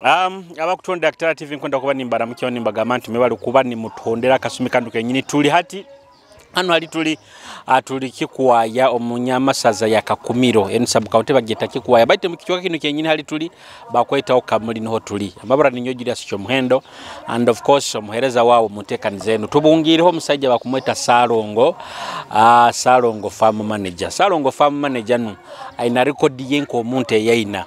Abakutondera Kitara TV nkwenda kuba nimbaramukyaho nimbagamba nti mwebale kuba nimutondera akasumi kanu kenyini. Tuli hati hano hali tuli tuli Kikwaya omunyamasaza ya Kakumiro enu sub county bageta Kikwaya, baite mu kino kenyini hali tuli bakwetaho Kamuli niho tuli. Amabara ninyo Julius Kyomuhendo and of course omuhereza wawo mutekanize enu tubungireho omusajja bakumweta Salongo, Salongo farm manager. Salongo farm manager nu aina rekodi ye nk'omuntu eyaina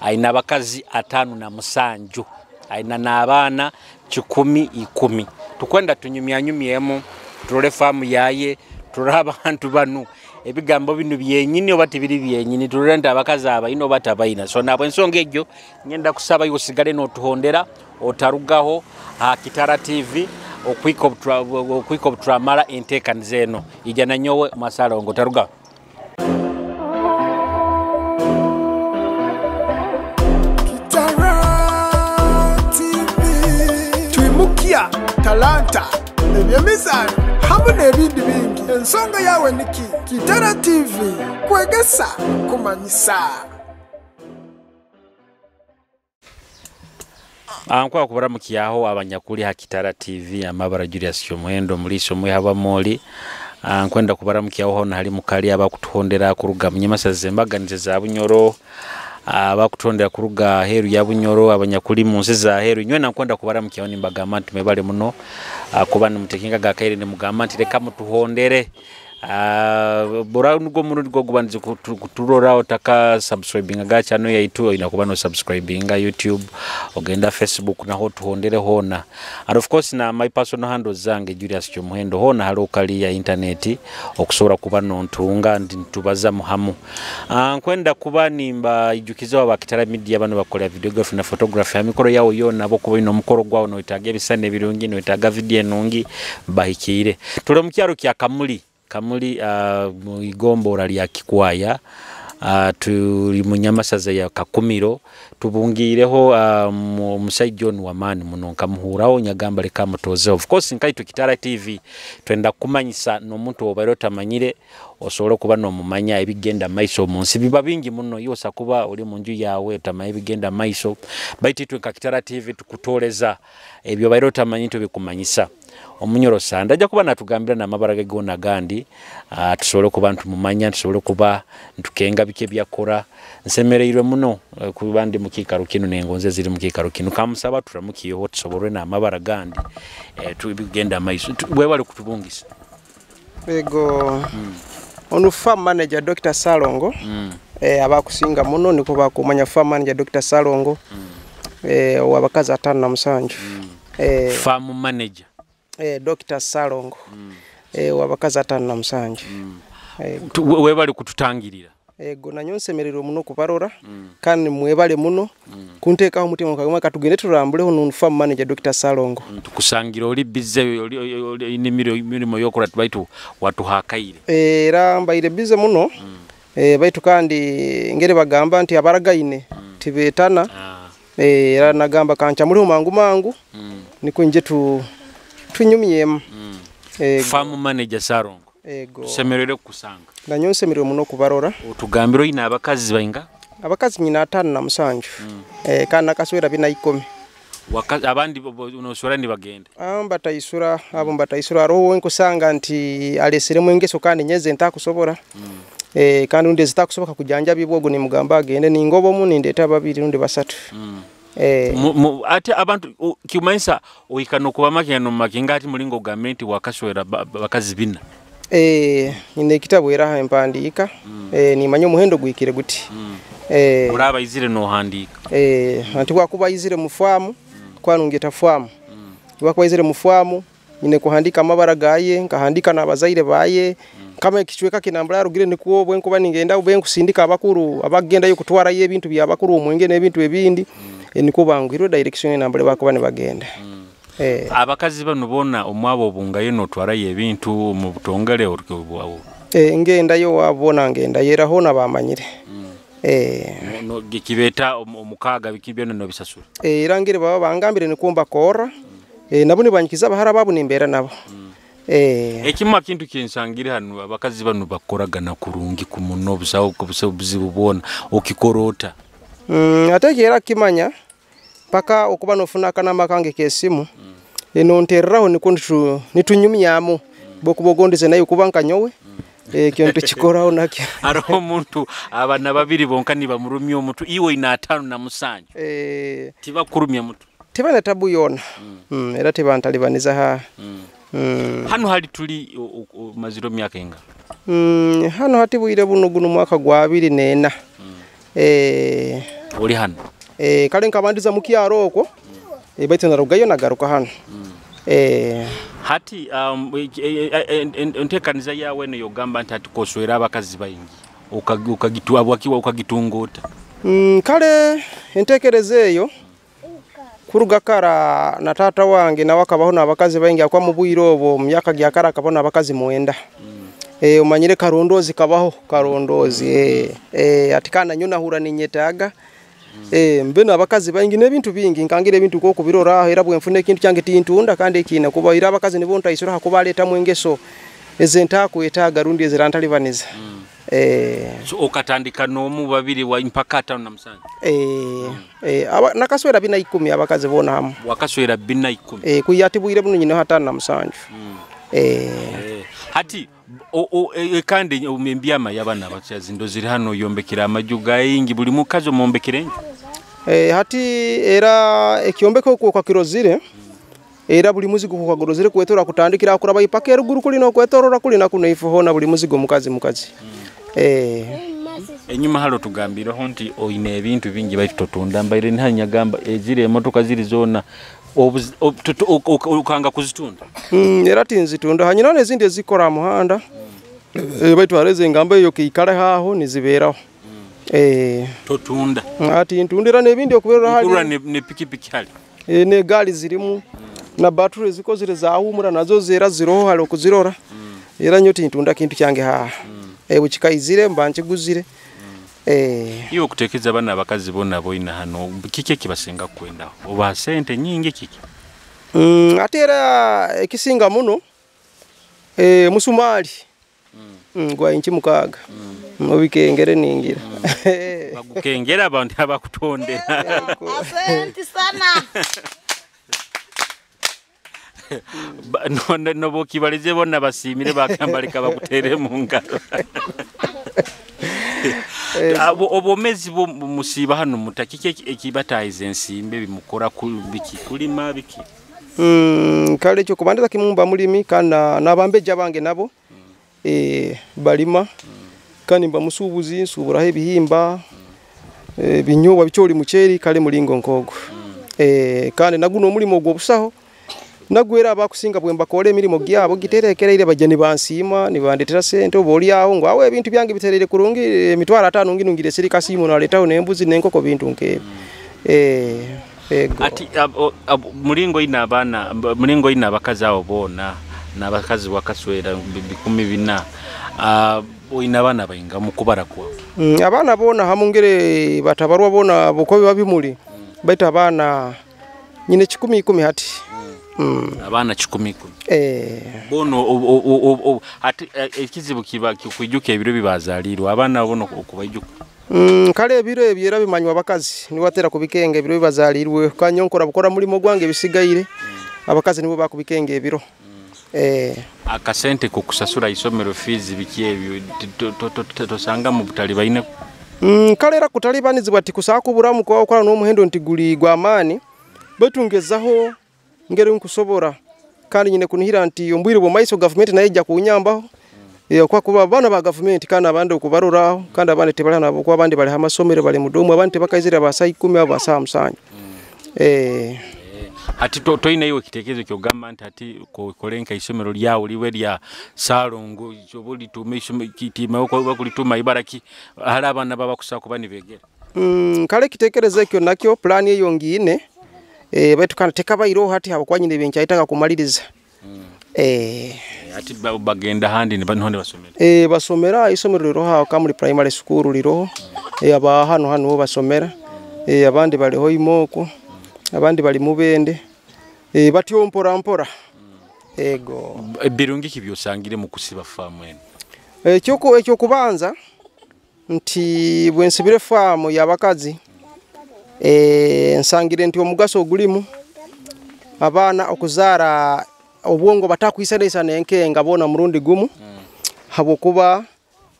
aina abakazi 57, aina n'abaana 110. Tukwenda tunyumyanyumyemu turole famu yaye, turole abantu banu ebigambo binu byenyini oba tibiri byenyini, turole nti abakazi abayina oba tabayina. So nabwe ensonga egyo ngenda kusaba iwe osigale n'otuhondera otarugaho ha Kitara TV okwika obuturamara enteekaniza eno. Ija na nyowe Masalongo otarugaho. Twimukia talanta ebyemizaano hamu n'ebindi bingi. Ensonga yawe niki? Kitara TV kwegesa kumanyisa. Nkwa kubaramukiyaho abanyakuli ha Kitara TV amabara Julius Kyomuhendo muliso mwe haba moli. Nkwenda kubaramukiyaho hona hali mukali abakutuhondera kuruga munyamasaza embaganize za Bunyoro, abakutondera kuruga heru ya Bunyoro, abanyakuli mu nsi za heru. Nywena nkwenda kubaramukiyaho nimbagamba nti mwebale muno kuba nimutekinga gakaire nimugamba nti reka mutuhondere. Bora nugo murundi gwo gubanze kuturora otaka subscribinga ga channel yaitu ina kuba no subscribinga YouTube, ogenda Facebook naho tuhondere hona. And of course na my personal handles zange Julius Kyomuhendo hona hali okali ya internet okusobola kuba nontunga ndi ntubaza muhamu. Nkwenda kuba nimba ijukiza wa Kitara Media bano bakola videography na photography amikoro yawo yona bo kuba ino omukoro gwawo noitaga ebisane ebirungi noitaga video enungi bahikire. Tuli mu kyalo kya Kamuli. Kamuli mu igombora lya Kikwaya, tuli mu nyamasaza ya Kakumiro. Tubungireho omusajja ono wamaani muno nkamuhuraho nyagamba leka mutoze. Of course nkaitu Kitara TV twenda kumanyisa n'omuntu obaire otamanyire osobole kuba n'omumanya ebigenda maiso mu nsi biba bingi muno. Yosa kuba oli mu nju yawe otamanya ebigenda maiso, baitu itwe nka Kitara TV tukutoleza ebyo obaire otamanyi tubikumanyisa. Omunyoro sanda ajja kuba natugambira n'amabara ge gona gandi, tusobole kuba ntumumanya, tusobole kuba ntukenga bike byakora. Nsemereirwe muno kuba ndi mu kiikaro kino n'engonze ziri mu kiikaro kino. Kamusaba turamukiyeho tusobolwe n'amabara gandi, tubigenda maiso. Webale kutubungisa. Ego. Onu farm manager Dr. Salongo. Abakusinga muno niko bakumanya farm manager Dr. Salongo. Wabakazi 57. Farm manager Dr. Salongo. Wabakazi 57. Webale kututangirira. Ego nanyo nsemererwe muno kubarora. Kandi mwebale muno kunteekaho omutima kagoma katugende turambuleho nu farm manager Dr. Salongo. Tukusangira oli busy oli emirimo yokora baitu watuhakaire. Era mbaire busy muno. Baitu kandi ngere bagamba nti abaragaine tibetana. Era nagamba kancha muri mangu mangu. Niko nje tunyumyemu. Farm manager Salongo. Ego. Tusemerere kusanga. Nanyo nsemerere muno kubarora. Utugambiro ina abakazi bainga? Abakazi nyina 57. Kana kaswera bina 10. Wakazi abandi unosura ni bagende. Mbataisura abo mbataisura roho nkusanga nti aleseremu engeso kandi nyeze ntakusobora. Kandi unde zitakusoboka kujanja bibwogo ni mugamba agende ningobo mu nindeta babiri rundi basatu. Ate abantu kimanisa oikano kuba makino makinga ati mulingo gavumenti wakaswera bakazi bina. Nine kitabu era empandiika. Nimanya omuhendo gwikire guti. Uraba izire no handika. Anti wakuba izire mu famu kwanungeta famu. Wakuba izire mu famu nine kuhandika amabara gaye nkahandika n'abazaire baye. Kama ekichweka kinambula rugire nikuwo bwe nkuba ningenda ube nkusindika abakuru abagenda yo kutwara ye ebintu bya bakuru omwenge n'ebintu ebindi. Niko bangwirwe direction enambule bakuba ne bagenda. Abakazi bano bona omwabo obungayo notwara ebintu mu butongole orwo. Ngenda yo wabona ngenda yera hona bamanyire. No gikibeta omukaga bikibyo no bisasura. Era ngire baba bangambire nikumba kora. Nabo nibanyikiza bahara babu nimbera nabo. Ekimwa kintu kinsangire hano abakazi bano bakoragana kurungi ku muno busawo buzibu bona okikorota. Ate era kimanya Paka okuba nofuna akanama kange kesimu nontereraho nikwo nitunyumyamu bokuba ogondeze naye kuba nkanyowe ekyo ntukikoraho nakyo. Hariho omuntu abana babiri bonka nibamurumya omutu, iwe ina 57. Tibakurumya mutu. Tibana tabu yona. Era tibantalibaniza ha. Hano hali tuli maziro myaka inga? Hano hati bwire buno guno mwaka gwa 24. Ori hano? Kale nkabandiza mu kyaro okwo. Baitu narugayo nagaruka hano. Hati entekaniza yawe eno yogamba nti atukoswera abakazi baingi ukagitwa ukagitungota. Kale entekereza eyo kuruga kara na tata wange nawe akabaho n'abakazi baingi akwa mu bwire obwo mu myaka gya kara akabaho n'abakazi 9. Omanyire karondozi kabaho karondozi ati kana nyo nahura ninyetaga mbe n'abakazi baingi n'ebintu bingi nkangira ebintu ko kubirora era bwenfune ekintu kyange tintunda kandi ekina kuba ira abakazi nibo ntaisura hakubaleta mu engeso ezentakwetaaga rundi ezirantalibaniza. So okatandika n'omu babiri wa mpaka 57. Nakaswera 410 abakazi bona hamu. Wakaswera 410. Kuyatibwire buno nyina 57. Hati kandi embyama y'abana abakyazi ziri hano yombekera amaju gaingi buli mukazi omumbekere enju. Hati era ekyombeko okwo kakirozire era buli muzigo kukagorozire kwetora kutandikira akuraba ipaka eruguru kuli no kwetorora kuli na kuno ifu hona buli muzigo mukazi. Enyuma halo tugambireho nti oine ebintu bingi baitu totunda mbaire ntanyagamba ezire emotoka ziri zona ukanga kuzitunda. Era tinzitunda hanyina n'ezindi ezikora muhanda. Baitu hareze engamba eyo kiikale haho niziberaho. Totunda. Ati ntundira n'ebindi okuberera hali. Nkurura ne pikipiki hali. Ne gali zirimu na battery zikozire zaahumura nazo zera ziroho hali okuzirora. Era nyo tintunda kintu kyange ha. Bukikaizire mba nkiguzire. Iwe okuteekeza abana abakazi bona boina hano kiki ekibasinga kwenda oba sente nyingi kiki? Ate era ekisinga muno musumali. Gwa inchi 6. Obikengere ningira. Bagukengera abantu abakutondera. Asante sana. No bokibalize bona basimire bakambalika bakutere mu ngalo. Obomezi bo musiba hano mutakike ekibatayize ensimbe bimukora biki kulima biki. Kale ekyo kubandiza kimumba mulimi kana nabambeja bange nabo balima kandi mba musubuzi nsuburaho ebihimba binyobwa bicyoli muceri kale mulingo nkogo. Kandi naguno omulimo ogwo busaho nagwera abakusinga bwe mbakole emirimo gyabo giterekereire bajja nibansiima nibandetera sente oba oli awo ngo awo ebintu byange biterere kurungi emitwaro 5 nginungire sirika simu naletaho n'embuzi n'enkoko bintu nkebyo. Ati mulingo ina abana mulingo ina abakazi abo bona n'abakazi wakaswera 14 oina abana bainga mukubara kwa. Abana bona hamungere batabarwa bona buko babimuli baita abana nyine 10 hati. Abana 10. Bono ati ekizibu kiba kwijuka ebiro bibazalirwa abana bono okubaijuka. Kale ebiro ebyera bimanywa abakazi niwatera kubikenga ebiro bibazalirwe kanyonkora bukora mulimo gwange bisigaire. Abakazi nibo bakubikenga ebiro. Akasente kukusasura isomero fees biki ebyo tosanga mu butali baine. Kale era kutalibanizibwa tikusakuburamu kwa okora n'omuhendo nti guli gwa maani betungezaho ngeri nkusobora kandi nyine kunihira nti ombwire bwo maiso government naye ejja kunyambaho kwa kuba abana ba government kandi abandi okubaroraho kandi abandi tebali nabo kwa abandi bali hamasomero bali mudomo abandi tebakaizira basa 10 abo basa 5. Ati toine iwe kitekezo kyogamba nti ati kolenka isomero lyawo liwe lya Salongo obuli tume isomero kitima bakulituma ibaraki hali abana baba kusaba kuba nibegera. Kale kitekerezo ekyo nakyo plan eyo ngine baitu kandi tekabairo hati habakwanyine ebyenkyayitaga kumaliriza. Ati bagenda handi ni bantu basomera. Basomera isomero liroho aho Kamuli Primary School liroho. Aba hano hano basomera. Abandi baliho imoko. Abandi bali mubende. Batyo mpora mpora. Ego. Birungi kibyosangire mu kusiba famu eno. Ekyo kubanza nti bwensibire famu yabakazi. Nsangire nti omugaso ogulimu abaana okuzaara obwongo batakwisanaisana enkenga boona murundi gumu habwokuba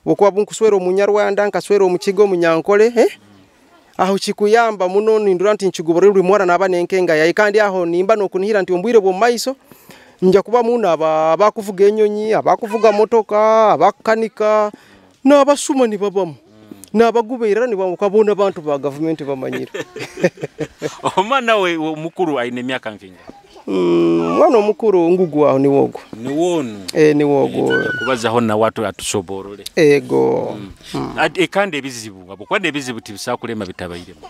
bwokuba bunkuswera omunyarwanda nkaswera omukiga omunyankole aho kikuyamba muno nindura nti nkigobora buli mwana naba nenkenga yaye kandi aho nimba nokunihira nti ombwire bw'omumaiso nja kuba muno abakuvuga enyonyi, abakuvuga motoka, abakukanika n'abasuma nibabamu n'abagubeerera nibamuka boona abantu ba gavumenti bamanyire. Omwana we omukuru aine emyaka nkinga? Mwana omukuru ngugu aho niwogo. Niwonu? Niwogo. Kubazaho nawe atusoborole. Ego. Kandi ebizibu abukwanda ebizibu tibisakulema bitabairemu.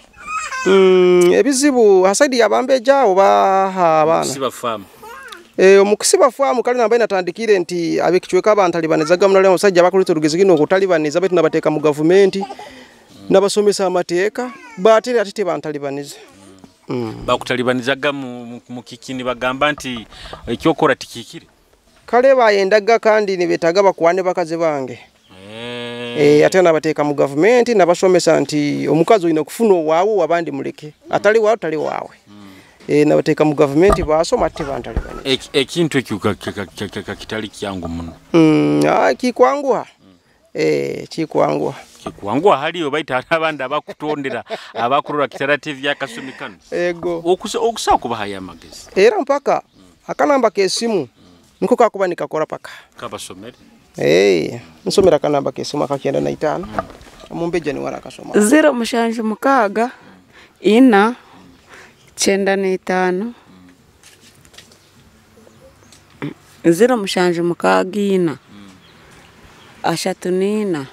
Ebizibu hasaidi yabambeja oba abaana. Kusiba famu. Omukusiba famu kali nambaye natandikire nti abekichweka abantalibanizaga munale omusajja bakuleta orugezi gino okutalibaniza baitu nabateeka mu gavumenti nabasomesa amateeka baatera ate tebantalibaniza. Bakutalibanizaga mu kikini bagamba nti ekyokora tikikire. Kale bayendaga kandi nibetaga bakwane bakazi bange. Ate nabateeka mu gavumenti nabasomesa nti omukazi olina kufuna owaawe wabandi muleke atali waawe tali waawe. Nabateeka mu gavumenti basoma ate bantalibaniza. Ekintu ekyo kitali kyangu muno. Kikwanguha. Kikwanguha. Kikwanguha haliyo baita abandi abakutondera abakurora Kitara TV akasumi kano. Ego. Okusa okubaha amagezi. Era mpaka akanamba k'esimu niko kakuba nikakora paka. Kabasomere. Nsomera akanamba k'esimu aka 95. Mumbeja ni wara akasoma. 076 4 95 076 4 34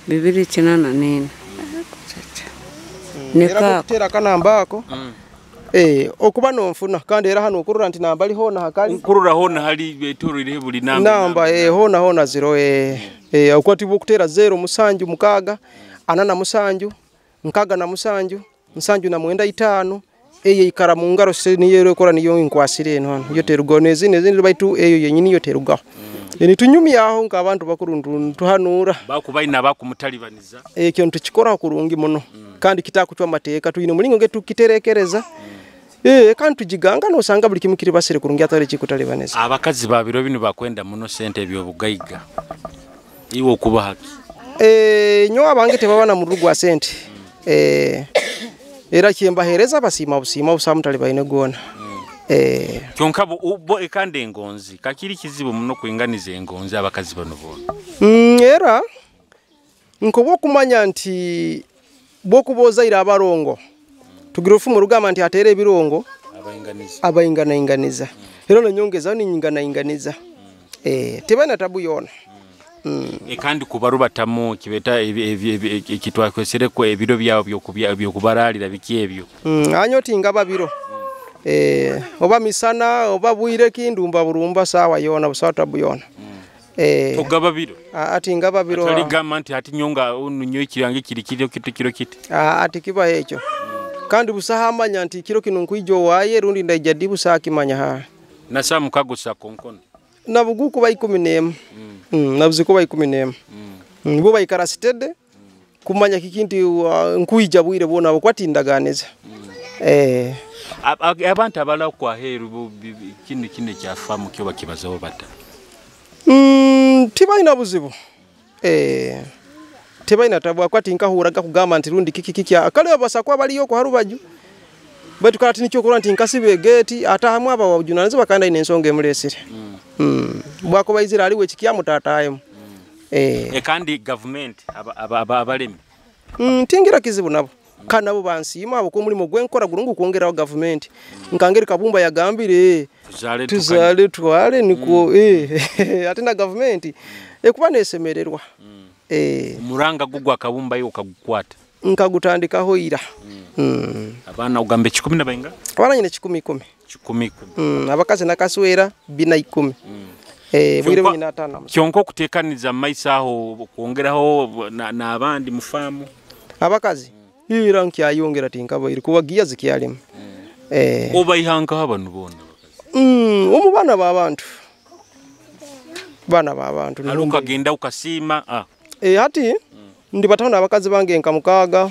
284. Era kutera kanamba ako. Okuba nonfuna kandi era hano okurora nti namba ali hona hakali. Nkurora hona hali etorire buli namba. Namba hona hona 0 okwati bukutera 0 7 6 47 67 795 eye ikara mu ngaro se niyo ekora niyo inkwasire eno hano yo terugo nezine nezindi baitu eyo yenyini yo terugaho. Nitunyumyaho nk'abantu bakuru ntuhanura bakubaina bakumutalibaniza ekyo ntukikora kurungi muno kandi kitakucwa amateeka tuyine mulingo nge tukiterekereza kandi tujiganga nosanga buli kimu kiri basire kurungi atari kikutalibaniza. Abakazi babiro bino bakwenda muno sente ebyobugaiga iwe okuba haki nyo abange tebabana mu rugwa sente era kyembahereza basima busima busamutalibaine gona. Kyonka bo ekande engonzi kakiri kizibu muno kuinganiza engonzi abakazi bano bona. Era nkobo kumanya nti bokubozaira abarongo tugira ofumu rugamba nti atere ebirongo abainganiza abainganainganiza. Era nonyongeza ninyinganainganiza. Tebana tabu yona. Kandi kubarubatamu kibeta ekitwakwesereko ebiro byabo byokubaralira biki ebyo. Anyo tingaba biro. Oba misana oba bwire kindumba burumba sawa yona busawa tabu yona. Ogaba biro. Ati ngaba biro. Ataligamba nti ati nyonga onu nyoikirange kiri kiri kitu kiro kiti. Ati kiba ekyo. Kandi busaha amanya nti kiro kino nkuijo waye rundi ndaijadi busaha kimanya ha. Nasa mukagusa konkono. Nabuguku ba 11. Nabuziku ba 11. Bo baikara sitede kumanya kikinti nkuija bwire bona bokwatindaganiza. Abantu abala kwa heru kino kino kyafamu kyo bakibazaho bata. Tibalina buzibu. Tibalina tabu akwati nkahuraga kugamba nti rundi kiki kiki akale abasakwa baliyo ko harubaju. Baitu kati nikyo kurora nti nkasibe gate atahamwe aba wajunaniza bakanda ine ensonga emulesire. Bwako baizira aliwe kikyamu tatayemu. Kandi government abalemi. Tingira kizibu nabo. Kandi nabo bansiima abo ko mulimo gwenkora gurungu kwongeraho government. Nkangeri Kabumba yagambire tuzale twale niko ate na government ekuba nesemererwa. Muranga gugwa Kabumba yo kagukwata. Nkagutandikaho ira. Abana ugambe 10 na bainga? Abana nyine 10 10. 10 10. Abakazi nakaswera 410. Bwire nyina 5. Kyonko kutekaniza maisa aho kwongeraho na abandi mufamu. Abakazi ira nkyayongera tinkaba iri kubagiya zikyalimu. Oba ihanka abantu bona abakazi. Omu bana babantu. Bana babantu. Aluka genda ukasima hati ndi batano abakazi bange nka mukaga.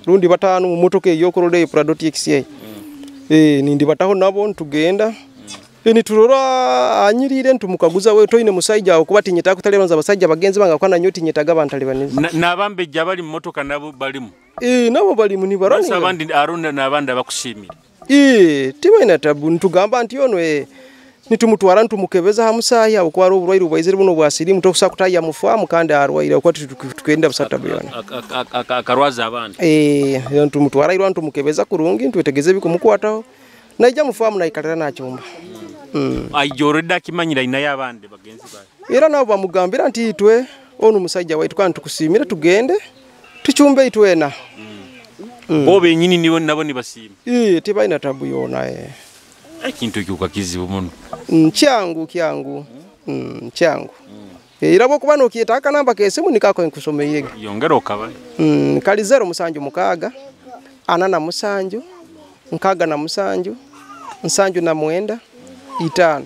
Rundi 5 mu motoka eyokurora eyo Prado TXA. Nindibataho nabo ntugenda. Niturora anyirire ntumukaguza we toine musaija awo kuba tinyeta kutalebanza abasajja bagenzi bange akwana nyo tinyetaga bantalebaniza. Nabambejja bali mu motoka nabo balimu. Nabo balimu ni barani. Basa abandi arona nabandi abakushimira. Tibaina tabu ntugamba nti ono nitumutwara ntumukebeza ha musaayi awo kwara oburwaire obwaizire buno bwa sirimu tokusa kutaya mufamu kandi arwaire okwa tukenda busata byona. Akarwaza abandi. Ntumutwara irwa ntumukebeza kurungi ntwetegeze bikumukwataho. Naija mufamu naikalira nachumba. Ajoreda kimanyira ina yabandi bagenzi bae. Era nabo bamugambira nti itwe onu musajja waitu kandi tukusimira tugende tuchumbe itwena. Bo benyini nibo nabo nibasima. Tibaina tabu yona Ekintu kyuka kizibu muno. Kyangu kyangu. Kyangu. Irabo kuba nokyetaka namba kesimu nikako nkusomeyege. Yongera okaba. Kali 076 47 67 79 5.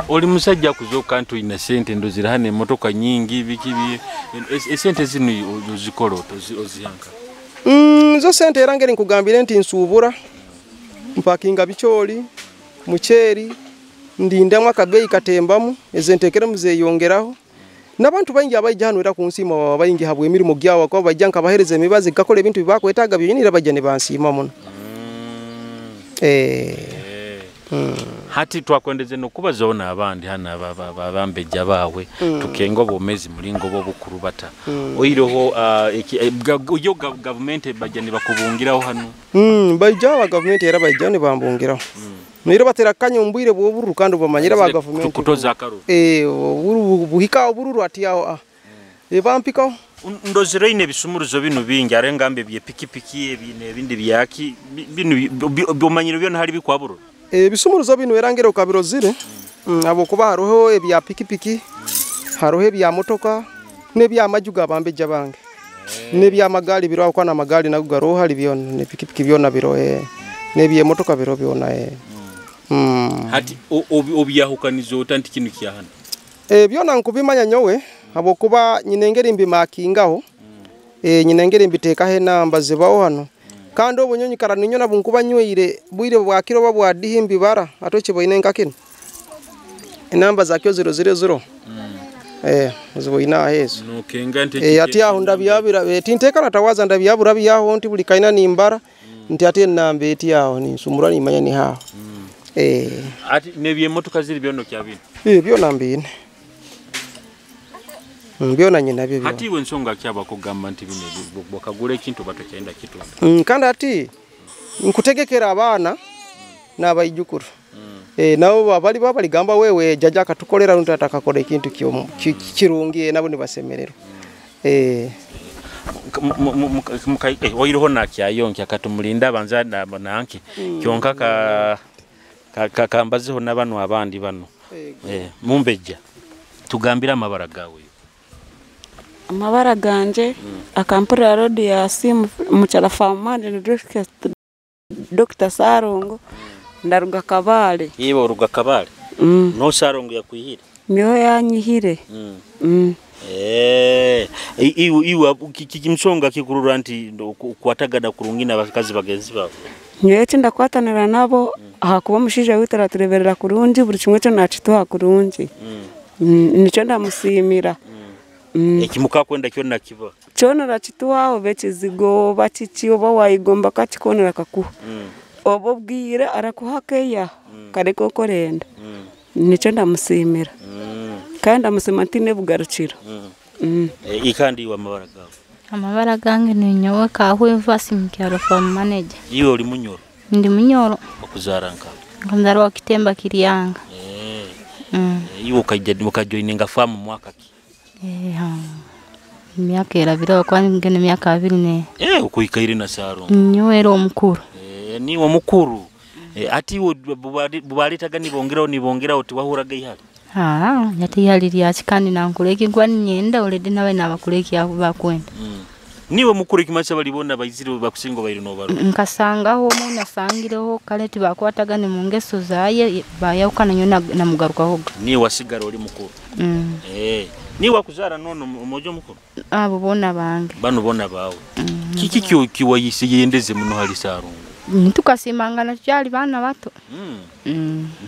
Oli musajja kuzoka ntu ina sente ndozira hane motoka nyingi biki esente zino ozikola oziyanka. Zo sente era ngeri nkugambire nti nsubura mpakinga bicholi mucheri ndindamu akabeyi katembamu ezentekere muzeyongeraho n'abantu baingi abaija hano era kunsiima baba baingi habwe emirimu gyawa kwa bajja nkabahereza emibazi gakola ebintu bibakwetaaga byonyini era bajja ne bansiima muno. Hati twakwendeze nokuba zona abandi hana babambejja bawe tukenga obomezi mulingo bo bukuru bata. Oiroho yo government bajja ne bakubungiraho hano. Bajja wa government era bajja ne bambungiraho. Niro batera kanya ombwire bw'obururu kandi bamanyira ba government kutoza akaru. Oburu buhika obururu ati aho. Bampikaho. Ndozire ine bisumuruzo bino bingi arengambe bye pikipiki ebine ebindi byaki bino bomanyiro byona hari bikwaburu. Ebisumuruzo bino erangere okabirozire abo kuba haroho ebya pikipiki haroho ebya motoka n'ebya majuga bambejja bange n'ebya magali biro akwana magali nago garoho hari byona ne pikipiki byona biro n'ebya motoka biro byona Hati obyahukanizo otanti kinu kyahana. Byona nkubimanya nyowe abo kuba nyinengeri mbimakingaho nyinengeri mbitekaho enamba zibaho hano. Kandi obunyonyi kara ninyo nabunkuba nyweire bwire bwa kiro bwa dihimbi bara atoche boine nkakino enamba zakyo 000 ziboina hezo nokenga nte ati aho ndabyabira tinteka natawaza ndabyabura byaho nti buli kaina nimbara nti ati enamba eti aho ninsumura nimanya ni haho. Ati nebye motoka ziri byono kyabino byona mbine byona nyina byo byona. Ati iwe nsonga kyaba kugamba nti bino bakagula ekintu batokyenda kitunda. Kandi ati nkutegekera abaana n'abaijukuru. Nabo abali baba ligamba wewe jaja akatukolera rundi atakakola ekintu kirungi nabo nibasemererwa. Oiroho nakyayonke akatumulinda abanza nanke kyonka ka kambazeho n'abano abandi bano. Mumbejja tugambira amabara gawe. Amabara ganje akampura road ya simu muchala famande ni Dr. Sarongo ndaruga Kabale. Iwe uruga Kabale? No Sarongo yakwihire? Niyo yanyihire. Iwe kimsonga kikurura nti kwatagana kurungi n'abakazi bagenzi bawe. Nyowe ndakwatanira nabo ahakuba omushaija witu aratureberera kurungi buri kimwe kyona nakituha kurungi. Nikyo ndamusiimira. Ekimuka kwenda kyona kiba. Kyona rakituha oba ekizigo oba kiki oba wayigomba kakikonera kakuha. Oba obwire arakuha keya kareka okorenda. Nikyo ndamusiimira. Kandi ndamusiima ntiine bugarukiro. Ikandi iwe amabara gawe. Amabara gange ninyowe Kahweva Simukyaro farm manager. Iwe oli munyoro? Ndi munyoro. Okuzara nka? Nzarwa Kitemba Kiryanga. Iwe ukajoininga farm mwaka ki? Myaka erabira kwani ngene myaka 24. Ukuikaire na Sarongo. Nyowe era omukuru. Niwe omukuru. Ati iwe bubaletaga nibongeraho nibongeraho tiwahuraga ihali? Nyati ihali lyaki kandi nankuleki ngwani nyenda olede nawe nabakuleki bakwenda. Niwe mukuru ekimasa balibona baizire bakusingo baire nobaru. Nkasangaho omu nasangireho kale tibakwataga ni mu ngeso zaye bayawukana nyo namugarukaho. Niwe wasigara oli mukuru. Niwe wakuzara nono omojo mukuru? Abo bona bange. Bano bona bawe. Kiki kiwayisiyendeze muno hali Sarongo? Nitukasimangana tukyali baana bato.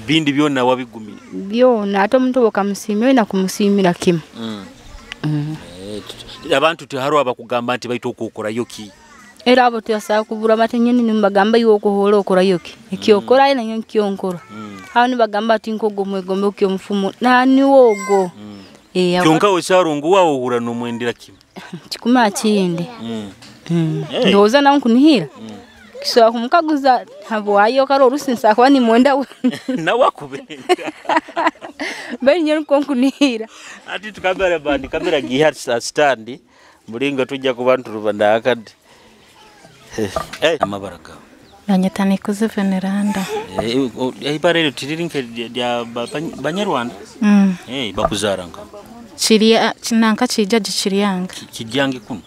Bindi byona wabigumire. Byona ate omuntu okamusiimira olina kumusiimira kimu. Abantu tihariho abakugamba nti baitu okukorayo ki? Era abo tuyasaba kubura bati nyini nibagamba iwe okuhola okorayo ki? Ekyokorayo nanyo nkyonkora. Aho nibagamba ati nkogo mwegombe okyomufumu nani wogo. Kyonka we Sarongo wawe ohura nomwendera kimu. Kikuma kindi. Ndowooza nawe nkunihira. Kisobola kumukaguza habwayo kare orusi nsakuba nimwenda we. Nawe akubenda. Bali nyo nko nkunihira. Ati tukamera bandi kamera giha stand mulingo tujja kuba nturubanda akadi. Amabara gawe. Banyeta Nikuze Veneranda. Ibara eryo tiriri nke lya Banyarwanda? Bakuzara nka? Kiria kinanka kijaji kiryanga. Kijyange kuno?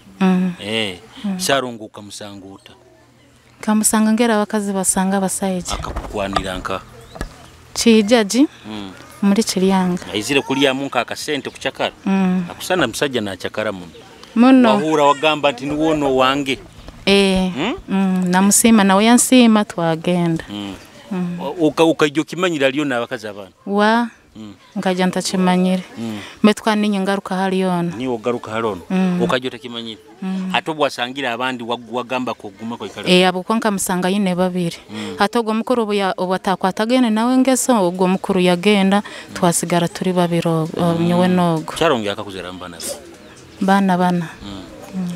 Sarongo ukamusanga uta? Kamusanga ngera abakazi basanga abasaija. Akakukwanira nka? Kijaji muri kiryanga. Aizire kulyamu nka akasente kuchakara? Akusana musajja nachakara muno. Muno. Wahura wagamba nti niwono wange. Namusima nawe yansima twagenda. Ukajja okimanyira aliyo n'abakazi abaana? Wa nkajja ntakimanyire. Metwa ninye ngaruka hali ono. Niwe ogaruka hali ono? Ukajja otakimanyire? Ate obwasangira abandi wagamba koguma kwaikara? Abo ko nkamusanga yine babiri. Ate ogwo mukuru obu atakwatagene nawe ngeso ogwo mukuru yagenda twasigara turi babiri nyowe n'ogwo. Kyarongera akakuzara mbana? Bana bana.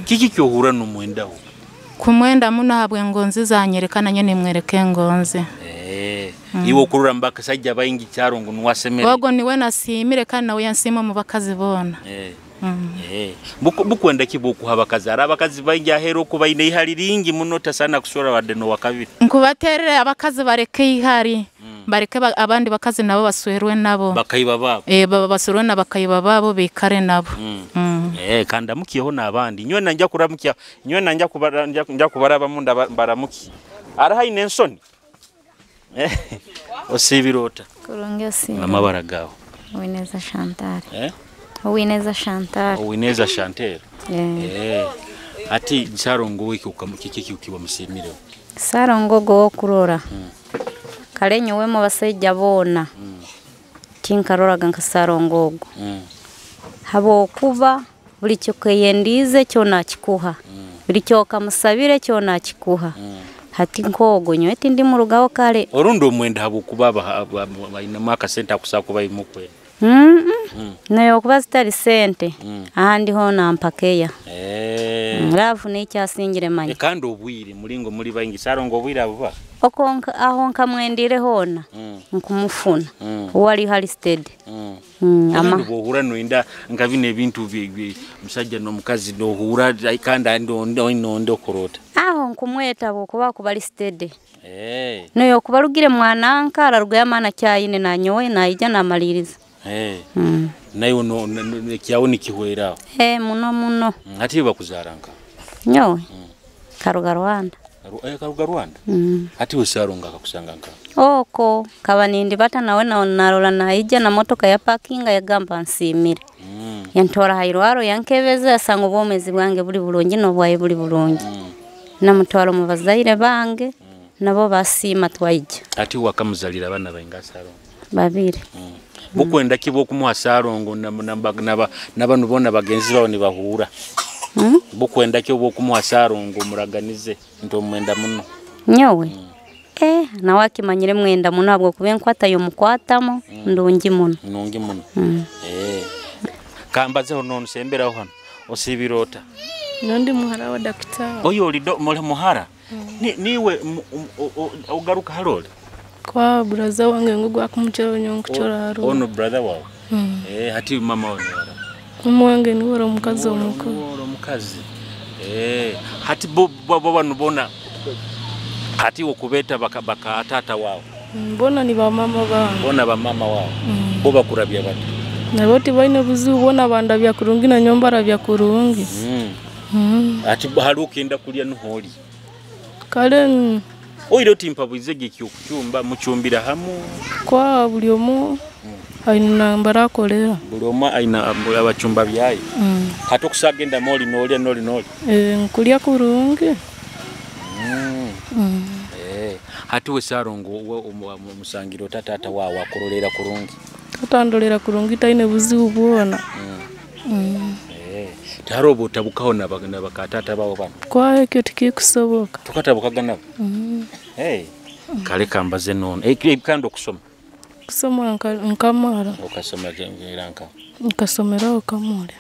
Kiki kyohura n'omwendaho? Kumwenda muno habwe ngonzi zanyereka nanye nimwereke ngonzi. Iwe okurura mbakasajja baingi Kyarongo nuwasemere. Ogwo niwe nasimire kandi nawe yansima mu bakazi bona. Bukwenda ki bokuha abakazi? Ari abakazi baingi ahera okubaine ihari ringi muno tasana kusora wadde no wakabiri. Nkubaterere abakazi bareke ihari. Bareke abandi bakazi nabo baswerwe nabo. Bakaiba babo. Basurwe na bakaiba babo bikare nabo. Kandi amukiyeho n'abandi. Nywe nanja kuramukia, nywe nanja kubara nja kubaraba munda baramuki. Arahaine ensoni. Osibirota. Kurungi osimba. Amabara gawe. Uwineza Chantal. Uwineza Chantal. Uwineza Chantal. Ati Sarongo wiki ukamukiki ukiwa musimire. Sarongo go kurora. Kale nyowe mu basajja bona. Tinkaroraga nka Sarongo ogo. Habwokuba buli kyokeyendize kyona akikuha. Buli kyokamusabire kyona akikuha. Hati nkogo nyowe tindi murugaho kale. Orundi omwenda habwokuba bainemu akasente akusaba kuba imukwe. Nayo okuba zitali sente. Ahandi hona mpakeya. Rafu nekyasingire manyi. Kandi obwire mulingo muri baingi Sarongo obwire abuba. Okonka aho nkamwendire hona. Nkumufuna. Wali hali steady. Ama bwohura noinda nka bino ebintu musajja n'omukazi nohura kandi ndo okorota. Aho nkumweta bwokuba kubali steady. Noyo kubalugire mwananka ararugayo amana kyayine nanyowe naija namaliriza. Nayo no kyawo nikihwera. Muno muno. Ati bakuzaranga. Nyowe. Karuga Rwanda. Karuga Rwanda? Ati we Sarongo akakusanga nka? Oko kaba nindi bata nawe na narola naija na motoka ya parkinga yagamba nsimire. Yantora hairwaro yankebeza yasanga obwomezi bwange buli bulungi n'obwaye buli bulungi. Namutwara mu bazaire bange nabo basima twaija. Ati wakamuzalira abana bainga Sarongo? Babiri. Bukwenda ki bwokumuha Sarongo nabanu bona bagenzi bawe nibahura? Bukwenda ki bwokumuha Sarongo muraganize nti omwenda muno? Nyowe. Nawe akimanyire mwenda muno habwokuba enkwata yomukwatamo ndungi muno. Ndungi muno. Kambazeho nono semberaho hano osibirota. Nondi muhara wa daktari. Oyo oli muhara? Niwe ogaruka halole? Kwa brother wange ngugu akumuchora nyonkchora haro. Ono brother wawe? Hati mama wawe wara? Mama wange ni wara omukazi omukuru. Wara omukazi. Hati bo bano bona hati okubeta baka tata wawe. Bona ni ba mama bange. Bona ba mama wawe. Bo bakurabya bati. Nabo tibaine buzibu bona bandabya kurungi na nyombara bya kurungi. Ati hari okenda kulya nuholi. Kale oiro timpa bwizege kyo kuchumba muchumbira hamu. Kwa buli omu Aine nambara akolera. Buli omwe aina abachumba byaye. Hati okusagenda moli nolya noli noli. Nkulya kurungi. Hati we Sarongo omusangiro tata wawe akurolera kurungi. Tata kurungi taine buzibu bwona. Taro butabukaho nabakatata bawo bano. Kwa ekyo tikikusoboka. Tukatabukaga nabo. Kale kambaze nono. Kandi okusoma. Kusoma nkamara. Okasoma nka. Nkasomeraho kamure.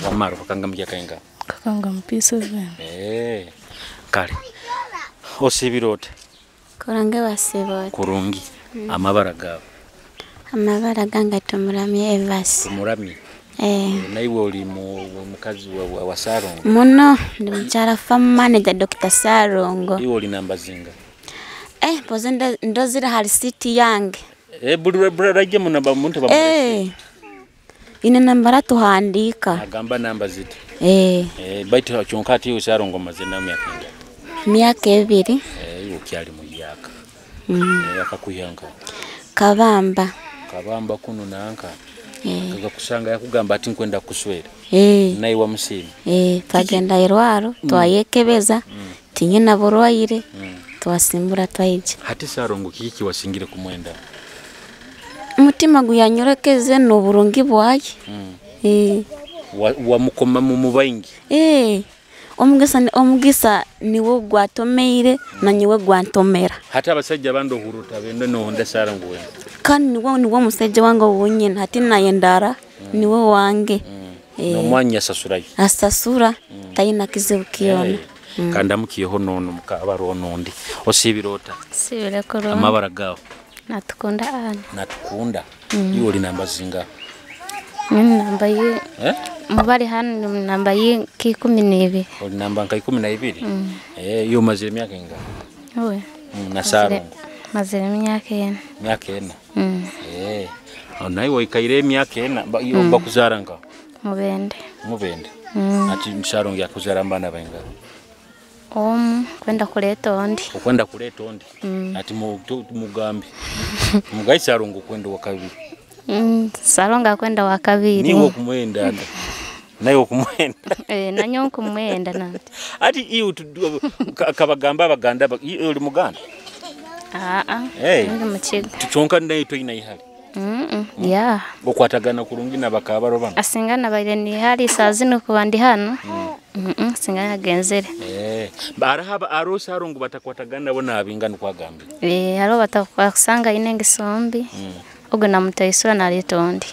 Wamara bakanga mujya kainga. Kakanga mpisa 7. Kale. Osibirota. Kurange wasibota. Kurungi. Amabara gawe. Amabara ganga tumuramye Evas. Tumuramye. Naiwe oli mukazi wa Sarongo. Muno ndi mukyala farm manager Dr. Sarongo. Iwe oli namba zinga. Mpoze ndozira hali city yange. Buli raje mu namba muntu bamurese. Ine nambara tuhandika. Agamba namba ziti. Baitu kyonka ati iwe Sarongo mazina myaka inga. Myaka 2. Iwe kyali muyaka. Akakuyanga. Kabamba. Kabamba kuno nanka. Kaga yakugamba ati nkwenda kuswera. Naye wamusiima. Twagenda irwaro twayekebeza tinyina burwaire twasimbura twaija. Hati Sarongo kiki wasingire kumwenda? Mutima guyanyorekeze n'oburungi bwaye. Wamukoma mu mubaingi. Omugisa niwo gwatomeire na niwe gwantomera. Hata abasajja bando huruta bendo no Sarongo we. Kandi niwo musajja wange wonyene hati nayendara niwe wange. Nomwanya asasurayo. Asasura tayina kizibu kiyona. Kandi amukiyeho nono mukabaro nondi. Osibirota. Sibire kurungi. Amabara gawe. Natukunda ana. Natukunda. Iwe oli namba zinga? Mimi namba ye. Mubali hano namba ye ki 12. Oli namba nka 12? Iyo mazire myaka inga? Owe. Na Sarongo. Mazire myaka 4. Myaka 4. Naye waikaire myaka 4 iyo bakuzara nka? Mubende. Mubende. Ati Sarongo yakuzara mbana bainga? Kwenda kuleta ondi. Okwenda kuleta ondi. Ati mugambi. Mugai Sarongo kwenda wakabiri. Sarongo akwenda wakabiri. Niwe kumwenda anda. Naye okumwenda. Nanyo kumwenda nanti. Ati iyo kabagamba abaganda oli muganda? Ndi mukiga. Tuchonka naye toyina ihali. Yeah. Okwatagana kurungi nabakabaro bano. Asingana baire ni hali saa zino kubandi hano. Singana genzere. Barahaba aro Sarongo batakwatagana bo nabinga nkwagambye. Haro batakwasanga inenge sombi. Ogo namutaisura naleta ondi.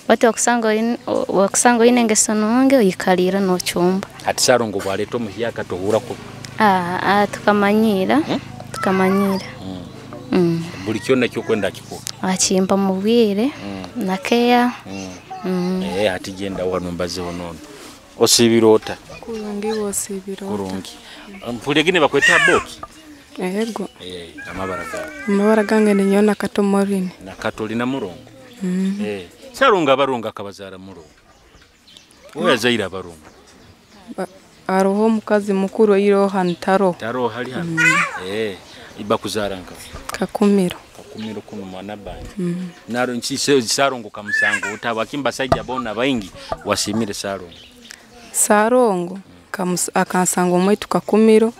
Bati wakusanga inenge sononge oyikalira no chumba. Ati Sarongo bwaleta omuhyaka tohura ko. Tukamanyira. Tukamanyira. Buli kyonna kyokwenda kikuwa. Achimpa mubwire nakeya. Ati genda wano mbazeho nono. Osibirota. Kurungi osibirota. Kurungi. Mpulegine bakweta boki. Ego. Amabara gawe. Amabara gange ni nyona Kato Morini. Na Kato lina murongo. Sarongo abarunga akabazara murongo. Oya zaira abarungo. Aroho mukazi mukuru iro hantaro. Taro hali hano. Ibakuzara nka. Kakumiro. Kakumiro kuno mwana banje. Naro nchi Sarongo kamusango utabakimba sajja bona baingi wasimire Sarongo. Sarongo akansanga omwaitu Kakumiro.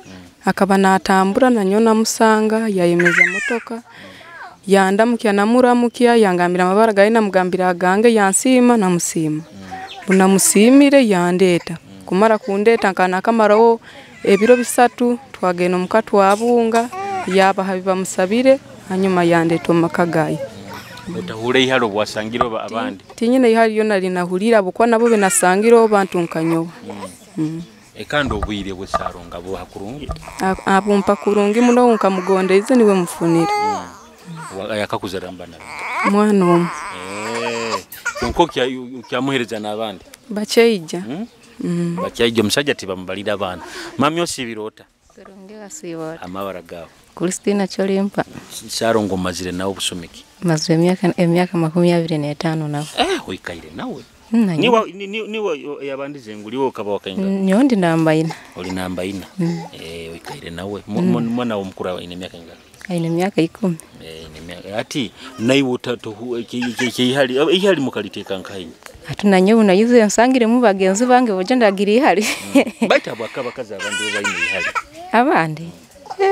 Akaba natambura nanyo namusanga yayemeza motoka yandamukya namuramukya yangambira amabara gaye namugambira agange yansima namusima. Bunamusimire yandeta kumara kundeta nkana akamarawo ebiro 3 twagenda omuka twabunga yabaha bibamusabire hanyuma yandeta omumaka gaye. Utahure ihalo bwasangiro abandi. Tinyine ihali yo nali nahulira bukwa nabo benasangiro bantu nkanyoba. Ekando obwire bwe Sarongo abo hakurungi. Abumpa kurungi muno nkamugondeze niwe mufunira. Yakakuzara mbana. Mwana omwe. Kyonko kyamuhereza n'abandi. Bacheija. Bacheija omusajja tibamubalira abaana. Mami osibirota. Kurungi wasibota. Amabara gawe. Christina Cholimpa. Sarongo mazire nawe busumiki. Mazire emyaka 25 nawe. Oikaire nawe. Niwa yabandize nguliwo kaba wakainga. Nyondi namba 4. Oli namba 4. Oikaire nawe. Mwana wo mukuru ine myaka inga? Aine myaka 10. Ine Ati naiwe ihali mukaliteeka nkayi. Ati nanyowe nayize nsangire mu bagenzi bange boje ndagira ihali. Baita bwakabakazi abandi bo bayine ihali. Abandi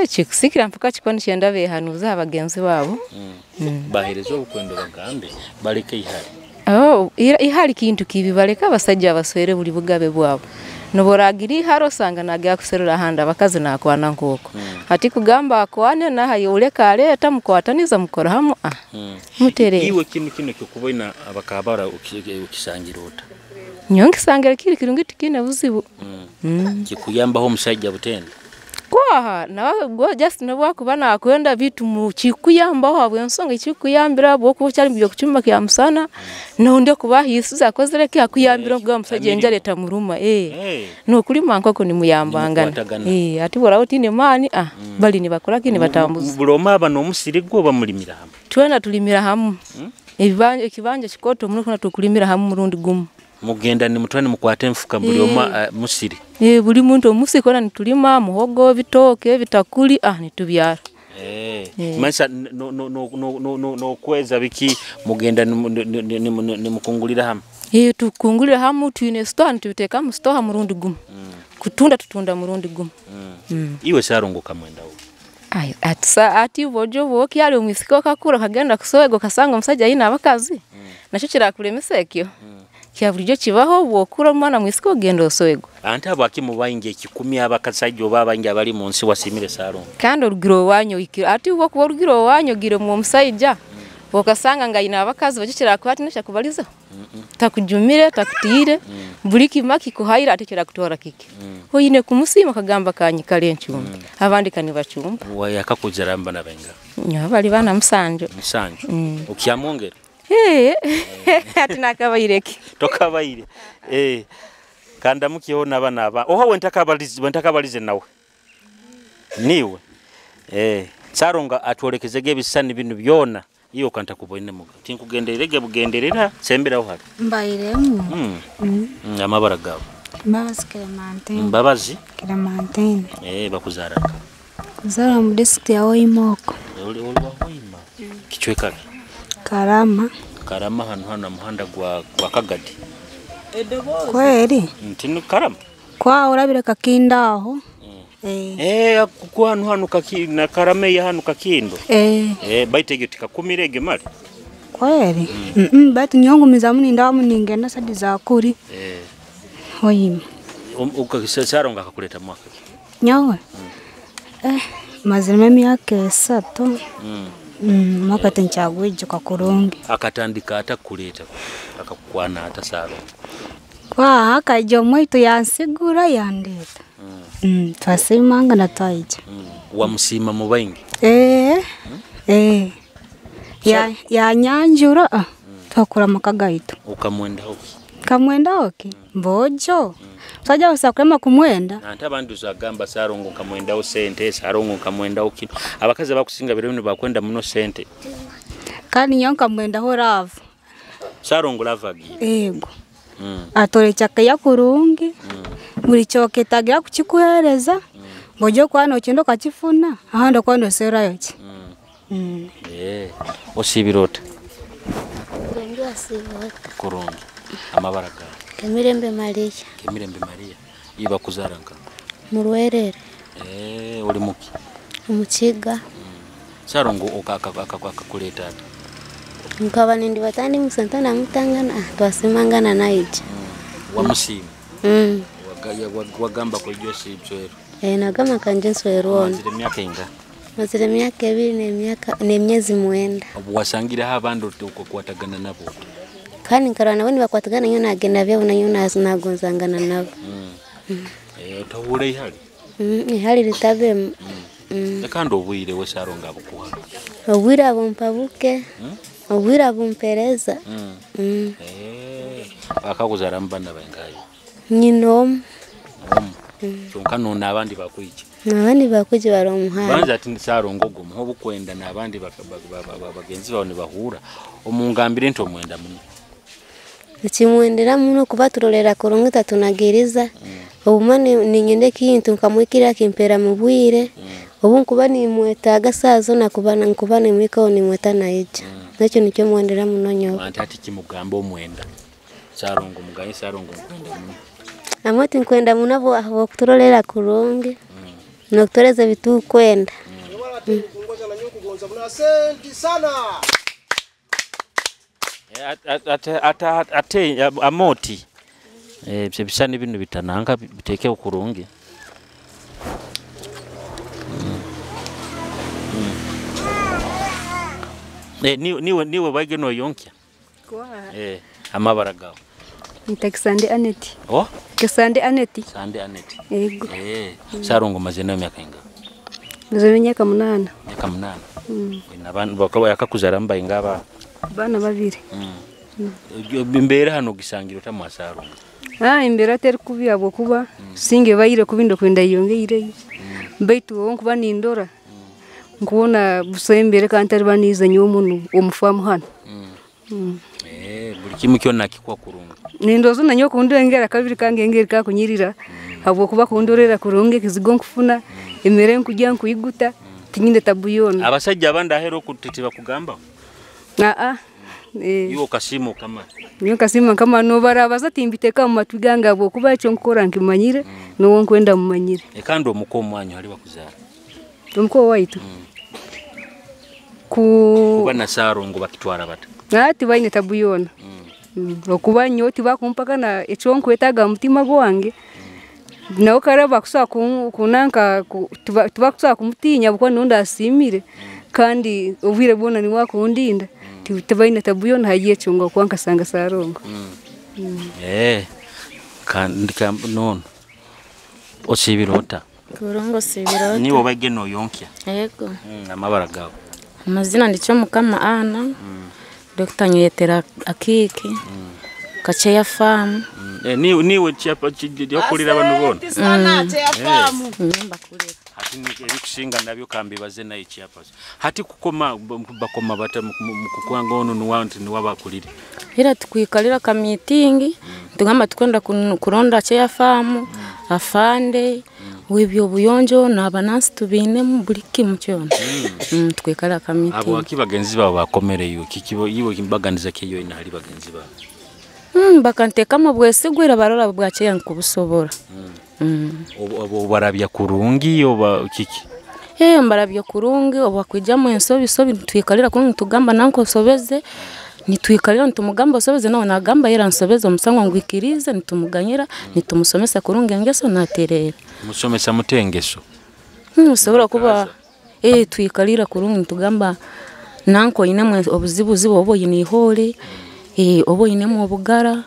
kikusikira mpaka kikoni kyenda behanuza abagenzi babo. Bahereza obukwendo bagambe baleke ihali. Oh, ihali kintu kibi baleka abasajja abaswere buli bugabe bwabo. Noboragira iharo sanga nagya kuserera handa abakazi nakwana nkoko. Ati kugamba akwane nahaye uleka aleta mukwataniza mukora hamu mutere. Iwe kinu kino kikuboina abakabara ukisangira ota. Nyongisangira kiri kirungi tikine buzibu. Kikuyambaho omusajja butende. Kwaha nawe go just nabwakuba nakwenda bitu mu kikuyambaho habwensonga kikuyambira bwokuba cyari byo kucyumba kya musana nonde kubahisuza akozere ki akuyambira bwa musajja njaleta muruma no kulima nkoko ni muyambangana ati bora otine mani bali ni bakora ki ni batambuza buloma aba nomusiri gwo bamulimira hamwe twena tulimira hamwe ebibanja ekibanja kikoto muno kuna tukulimira hamwe murundi gumu mugenda ni mutwani mukwate mfuka buli oma musiri buli muntu omusi kona nitulima muhogo bitoke bitakuli nitubyara mansa no no no no no no kweza biki mugenda ni mukungulira hamwe tukungulira hamwe twine store nituteka mu store murundi gumu kutunda tutunda murundi gumu iwe sarunguka mwenda wo ayo atsa ati bojo boki ali omwisiko kakura kagenda kusowego kasanga omusajja yina abakazi nakyo kirakulemesa ekyo kya bulijjo kibaho bwokura omwana mwisiko genda osowego. Ante abaki mubayingi ekikumi abakasajja oba abangi abali mu nsi wasimire Salongo. Kandi olugiro owanyo ati bwokuba olugiro owanyo gire mu omusajja okasanga nga yina abakazi bakikira kwati nesha kubaliza takujumire takutire buli kimaki kuhaira ate kirakutora kiki oyine kumusima kagamba kanyikale enchumbi abandi kani bachumba wayakakuzaramba nabenga nyo bali bana musanjo musanjo okyamwongera ati nakabaireki tokabaire kandamukiho nabana aba oho wentakabalize nawe niwe Saronga atwolekezege ebisani binu byona iyo kanta kuboine muga tinkugendererege bugenderera semberaho hali mbairemu amabara gawe Mbabazi Clementine. Mbabazi Clementine bakuzara kuzara mu district ya Oimoko uli wa Hoima kichweka Karama Karama hano hano muhanda gwa Kagadi kweli ntinu Karama kwa urabire kakindaho kwa hano hano na Karama ya hano kakindo baitege tikakumirege mali kweli batu nyongumiza muninda muningenda sadi za kuri Hoima ukasaronga akakuleta mwaka nyawe mazirime myaka 3 mwaka tinchagwijuka kurungi akatandika atakuleta akakukwana ata Sarongo kwa akaija omwitu yansigura yandeta twasimanga na twaija wamusima mu baingi ya nyanjura twakura makagaitu ukamwendaho kamwenda oki mbojo saja usakulema kumwenda ante abandi uzagamba Sarongo kamwendaho sente Sarongo kamwendaho kino abakazi abakusinga biro bino bakwenda muno sente kandi nyonka mwendaho ravu Sarongo lavagi ego atorecha kaya kurungi buli kyoketagira kukikuhereza mbojo kwana okyendo kachifuna ahandi kwano serayo ki osibirota kurungi asibota kurungi amabara gawe Kemirembe Maria. Kemirembe Maria iba kuzara nka Murwerere uli muki Omukiga Sarongo akakuleta ata nkaba nindi batandi musantana mutangana twasimangana naija wamusima wagamba ko Jose Nswero nagamba kanje Nswero ono mazire myaka inga mazire myaka 2 n'emyaka n'emyezi 9 wasangira abandi okukwatagana nabo kandi nkarana nabo nibakwatagana nyo nagenda byabo nanyo nagonzangana nabo otahura ihali ihali litabemu kandi obwire we Sarongo abukuha obwire abumpabuke obwire abumpereza akakuzara mbana bengayo nyina omu kyonka nona abandi bakwije nabandi bakwije bari omuhanda banza ati Sarongo gomu obukwenda nabandi bagenzi bawe nibahura omungambire nti omwenda muno Nikimwendera muno kuba turolera kurungi tatunagiriza obuma ninyende kintu nkamwikira kimpera mu bwire. Obu nkuba nimwetaaga saa zona kuba nkuba nimwikaho nimweta naija. Nakyo nikyo mwendera muno nyowe. Anti ati kimugamba omwenda. Sarongo mugaye sarongo nkwenda muno. Amoti nkwenda muno habwokuturolera kurungi. Nokutoreza ebitukwenda. Ate amoti ebisani bino bitananga biteke kurungi. Niwe baige no yonkya. Amabara gawe. Nita Aneti. Oh? Kisande Aneti. Sande Aneti. Yego. Sarongo mazina emyaka inga. Mazina emyaka 8. Myaka 8. Nabantu bakaba yakakuzara mbaye ngaba. Bana babiri. Imbere hano gisangiro tamwa Sarongo. Imbere ateri kubi abo kuba singe bayire kubindo kwenda yongeire. Baitu wonkuba nindora. Nkuona busembere kandi baniza nyomuntu omufamu hano. Buli kimu kyonna kikwa kurungi. Nindozo nanyo kundengera kabiri kange ngeri kakunyirira. Habwo kuba kundorera kurungi kizigo nkufuna emere nkujya nkuyiguta tinyinde tabuyona. Abasajja abandi ahero kutitiba kugamba? Iwo kasimu kama. Niyo kasimu kama no barabaza timbiteka mu matwi gange abo kuba icyo nkora nkimanyire no nkwenda mumanyire. Kandi omuko omwanyu ali bakuzara. Omuko waitu. Kuba na Sarongo bakitwara bata. Ati baine tabuyona. Okuba nyo tibakumpaka na icyo nkwetaga mutima gwange. Nawe karaba kusa kunanka tubakusa kumutinya buko nunda asimire kandi obwire bona ni wakundinda tibaine tabuyona hagiye cyunga kwanka sanga Sarongo. Kandi nono osibirota. Kurungo sibirota. Niwo bageno yonkya. Yego. Amabara gawe. Amazina ndicho Mukama Ana. Dr. Nyetera Akiki. Kacheya farm. Niwe chiapa yokulira abantu bona. Sana cheya farm. Mbakulira. Hati ebikusinga nabyo kambibaze naye chiapa. Hati kukoma bakoma bata mukukwanga ono nuwanti niwabakulire. Ira tukwikalira ka meeting tugamba tukwenda kuronda cheya farm afande webyo buyonjo n'abanansi tubinemu buli kimu kyona. Tukwikala ka meeting. Abo akibagenzi babo bakomereyo kikibo iwe kimbaganiza kiyo ina hali bagenzi babo. Bakanteka mu bwesigwira barora bwacheya nkubusobora. Obo barabya kurungi oba kiki? Mbarabya kurungi oba kwijamo ensobi sobi twikalira kurungi tugamba nanko sobeze nitwikalira ntumugamba sobeze nawe nagamba yera nsobeze omusango ngwikirize nitumuganyira nitumusomesa kurungi engeso naterera. Musomesa mutengeso. Usobora kuba twikalira kurungi ntugamba nanko inamwe obuzibuzibu obo yinihole obo inemu obugara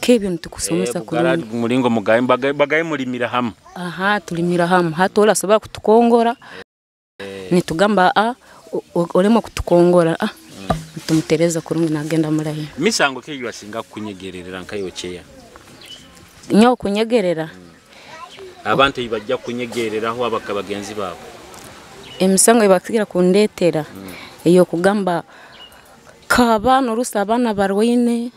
kebyo nitukusomesa kurungi. Mulingo mugaye bagaye mulimira hamu. Aha tulimira hamu hatola soba kutukongora. Nitugamba olemo kutukongora tumutereza kurungi nagenda mulayi. Misango ke yasinga kunyegerera nkayo cheya. Nyo kunyegerera. Abantu ibajja kunyegereraho abakabagenzi babo. Emisango ibakira kundetera iyo kugamba kabano rusa abana barwaine.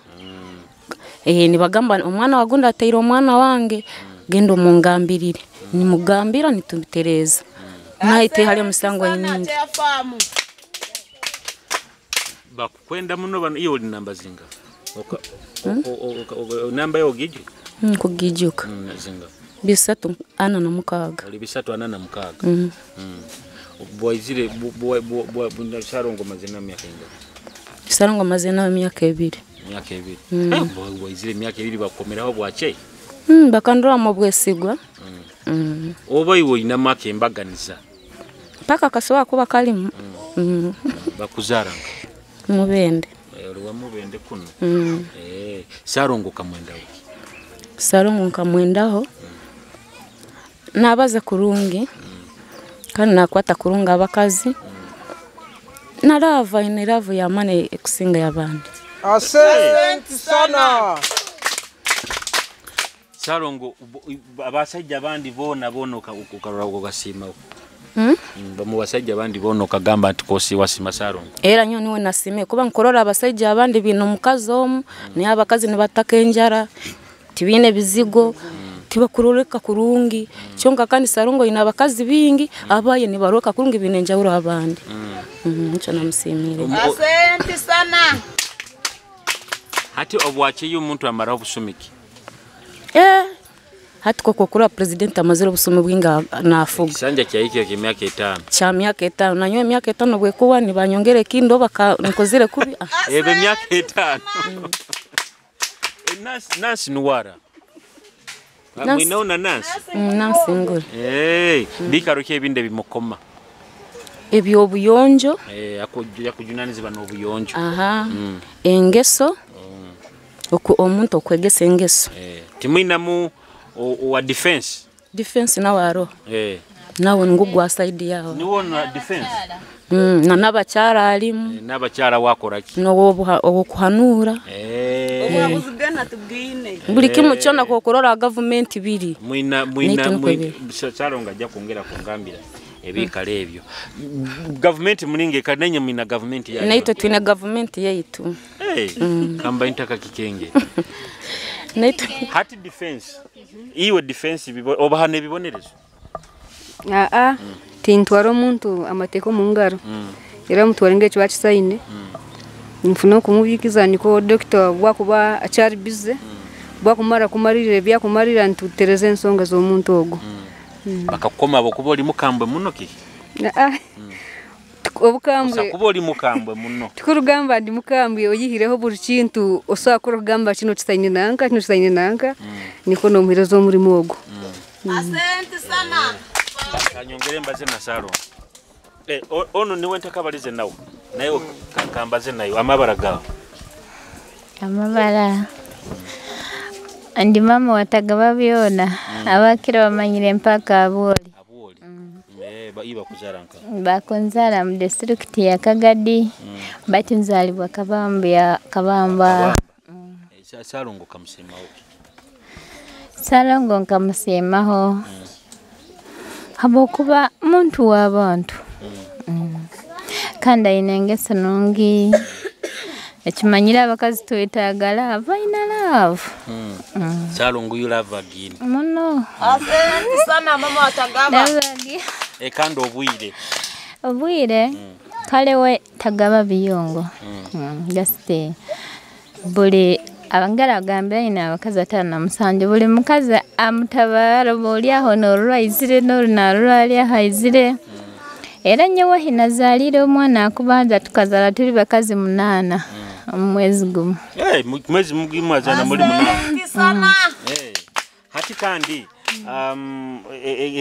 Nibagamba omwana wagunda ateire omwana wange gendo mungambirire. Nimugambira nitumutereza. Naite hali omusango nyingi. Bakukwenda muno bano iyo namba zinga. Namba yo giju? Kugijuka. Zinga. 346. Oli 346. Bwaizire bwa Sarongo mazina myaka inga. Sarongo mazina myaka 2. Myaka 2. Bwaizire myaka 2 bakomeraho bwache. Bakandora mu bwesigwa. Oba iwe ina make embaganiza. Paka kasoba kuba kalimu. Bakuzara. Mubende. Ruwa mubende kuno. Sarongo kamwendaho. Sarongo kamwendaho. Nabaza kurungi. Kandi nakwata kurunga abakazi. Narava ineravu ya mane ekusinga y'abandi. Asante sana. Sarongo abasajja abandi bona bona ukarora ugasima. Mu basajja abandi bona ukagamba nti kosi wasima Sarongo. Era nyo niwe nasime kuba nkorora abasajja abandi bino mukazi omu ni abakazi nibataka enjara tibine bizigo. Tibakuroreka kurungi. Kyonka kandi Sarongo ina abakazi bingi abaye nibaroka kurungi binenjawuro abandi. Nicho namusimire. Asante sana. Hati obwakiyo omuntu amara obusumiki. Hati koko kura president amazire obusumi bwinga nafuga. Kisanja kya hiki kya myaka 5. Cha myaka 5 nanyo myaka 5 bwekuwa nibanyongere kindo baka nkozire kubi. Ebe myaka 5. Nasi nuwara. Mwinaona nasi? Nasi ngure. Bikaruke ebinde bimukoma. Ebyo obuyonjo. Yakujunanizibwa n'obuyonjo. Aha. Engeso. Omuntu okwegesa engeso. Timwinamu wa defense. Defense nawe aro. Nawe ngugwa side yawo. Niwona defense. Na nabakyara alimu. Nabakyara wakora ki? No wokuhanura. Buli kimu kyona kokorora government biri. Mwina Sarongo ajja kwongera kungambira ebikala ebyo. Government muninge kanenye mwina government yayo. Naitwe twine government yaitu. Kamba intaka kikenge. Naitwe hati defense. Iwe defense obahana ebibonerezo. Tintwara omuntu amateko mu ngaro. Era mutwara ngecho bakisaine. Nfuna kumubikiza niko doctor bwakuba acyari busy. Bwakumara kumarira ebyakumarira ntutereze ensonga z'omuntu ogo. Bakakukoma abo kuba oli mukambwe muno ki? Obukambwe. Kuba oli mukambwe muno. Tikurugamba ndi mukambwe oyihireho buri kintu osaba kurugamba kino kisaine nanka kino kisaine nanka niko nomuhereza omurimo ogo. Asante sana. Kanyongere mbaze na Saro. Ono niwe ntakabalize nawe. Nayo kambaze nayo amabara gawe. Amabara. Ndi mama watagaba byona. Abakira bamanyire mpaka aboli. Aboli. Iba kuzara nka. Bakunzara mu district ya Kagadi. Bati nzalibwa Kabamba Kabamba. Sarongo kamusemaho. Sarongo nkamusemaho. Habokuba muntu w'abantu. Kandi ayina engeso nungi. Ekimanyira abakazi twetaaga love, ayina love. Sarongo you love again. Muno. Asante sana mama watagaba. Kandi obwire. Obwire kale we tagaba biyongo. Just buli abangala agambira ina abakazi 57 buli mukazi amutabara boli aho norwaizire norunarwali ahaizire. Era nyewe hinazalire omwana akubanza tukazala tuli bakazi 8 omwezi gumu. Mwezi mugimu azana muri 8. Hati kandi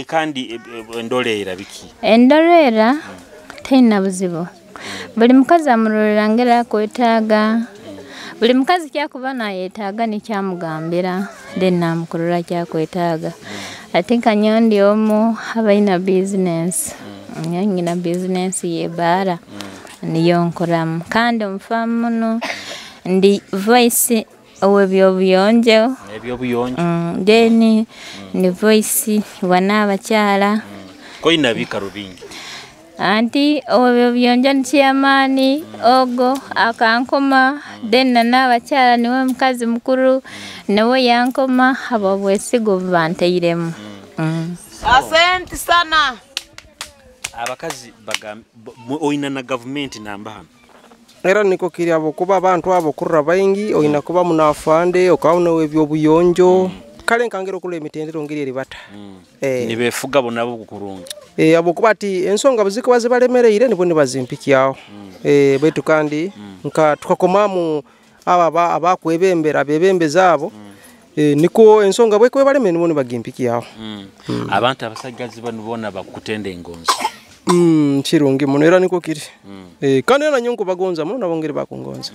kandi endolera biki? Endolera tena buzibu. Buli mukazi amurorera ngera kwetaaga. Buli mukazi kyakuba nayetaaga nikyamugambira then namukurora kyakwetaaga. I think anyondi omu abaina business. Nyina business ye bara niyo nkoramu kandi omfamu muno ndi voice owebyobuyonjo ebyobuyonjo then ni voice wana abakyala koina bikaro bingi anti owebyobuyonjo nkyamani ogo akankoma then n'abakyala niwe mukazi mukuru nawe yankoma abo bwesigo banteiremu. Asante sana. Abakazi oina na government namba hano. Era niko kiri abo kuba abantu abo kurra baingi oina kuba munafande okauna ebyobuyonjo kale nkangero kule emitendero ngiri eribata. Nibefuga bo nabo kurungi. Abo kuba ati ensonga buzikuba zibalemereire nibo nibazimpikyaho. Betu kandi nka tukakomamu aba abakwebembera bebembeza abo. Niko ensonga bwekwe baleme nibo nibagimpikyaho. Abantu abasajja bano bona bakutenda engonzi. Kirungi muno era niko kiri. Kandi era nyonko bagonza muno nabongere bakungonza.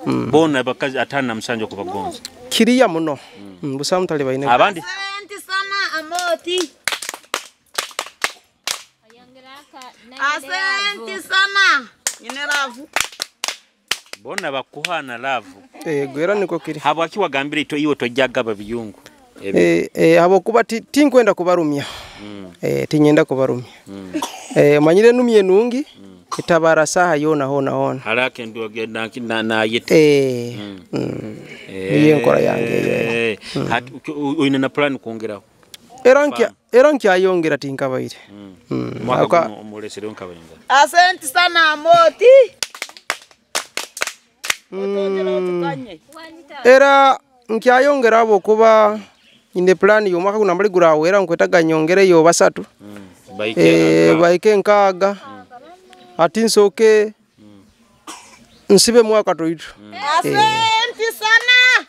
Bona bakazi 57 kubagonza. Kiriya muno. Busamu tali baine. Abandi. Asante sana amoti. Asante sana. Nyine ravu. Bona bakuhana lavu. Gwera niko kiri. Habwaki wagambire ito iwe tojjaga babiyungu. Habokuba tinkwenda kubarumya. Tinyenda kubarumya. Manyire numye nungi itabara saha yona hona hona. Harake ndio na yete. Niyo enkora yange eyo. Hati oine na plan kwongeraho? Era nkyayongera tinkabaire. Mwaka guno omulesereho nkabainga? Asante sana Amoti. Era nkyayongera abo kuba ine plan y'omwaka guno ambali gurawera nkwetaga nyongereyo 3. Baike 6. Ati nsooke nsibe mwaka toitu. Asante sana.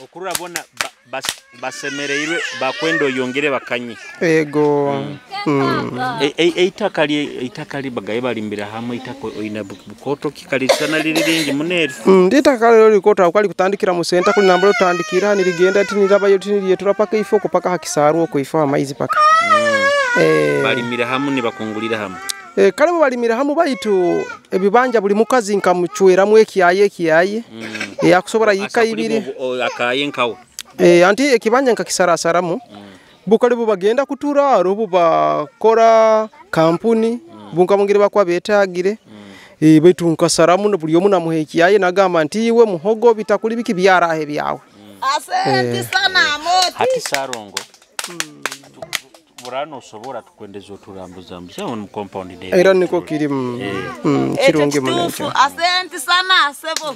Okurura bona basemereirwe bakwenda oyongere bakanye. Ego. Eitaka li bagaye balimbira hamwe itaka oina bukoto kikalisana liri lingi muneri. Nditaka lero likoto akwali kutandikira mu senta kuli nambalo tandikira niligenda ati nirabayo tiniriyetura paka ifo ko paka hakisaru ko ifo amaizi paka. Balimira hamwe ni bakungulira hamwe. Kale balimira hamwe baitu ebibanja buli mukazi nkamuchweramu ekiyaye. Akusobora yika ibiri akaye nkawe. Anti ekibanja nkakisarasaramu. Bukali bubagenda kutura arubu bakora kampuni bunkamungire bakwa betagire. Baitu nkasaramu no buli omu namuha ekiyaye nagamba nti iwe muhogo bitakuli biki byarahe byawe. Asante sana Amoti. Hati sarongo. Burano osobora tukwendeza oturambuza mbuza mu compound de. Era niko kiri kirungi munencho. Asante sana sebo.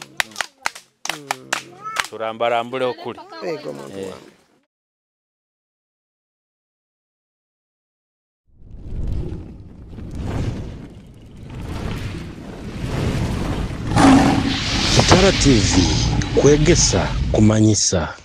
Turambarambule okuli. Ego muntu wange. Kitara TV kwegesa kumanyisa.